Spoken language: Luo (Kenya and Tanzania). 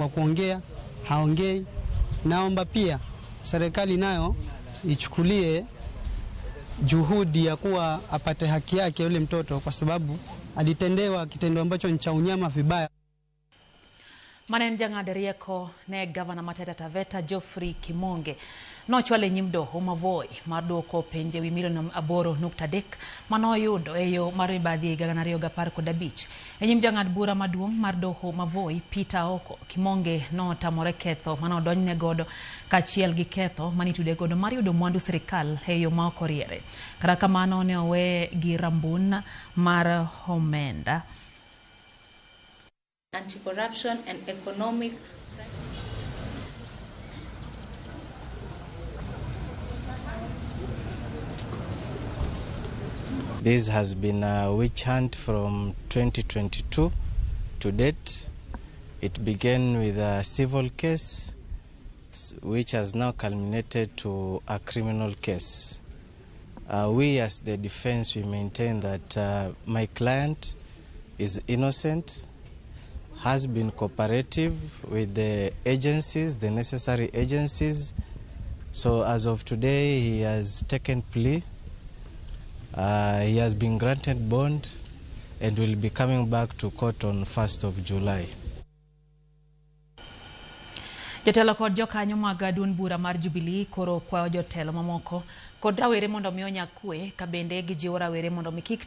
Wa kuongea haongei. Naomba pia serikali nayo ichukulie juhudi ya kuwa apate haki yake yule mtoto, kwa sababu alitendewa kitendo ambacho ni cha unyama vibaya. Mane en jang'ad rieko ne gavana ma Taita Taveta Geoffrey Kimonge nochwalo e nyim doho ma Voi mar duoko penjo ewi milion 8.3 manoyudo e yo mar mibadhi e higa 2015. E nyim jang'ad bura maduong' mar doho ma Voi Peter Aoko, Kimonge notamore ketho manodonjne godo kaachiel gi ketho manitude godo mar yudo mwandu sirikal e yo ma ok oriere. Kata kamano ne oweye gi rambun mar omenda. Anti-Corruption and Economic This has been a witch hunt from 2022 to date. It began with a civil case, which has now culminated to a criminal case. We as the defense, we maintain that my client is innocent, has been cooperative with the agencies, the necessary agencies. So as of today, he has taken plea. He has been granted bond and will be coming back to court on 1st of July. Jotelo kod jokanyo mag duond bura mar Jubilee koro kwayo jotelo mamoko kod rawere mondo mi onya kwe ka bende gijiwo rawere mondo mi kik ti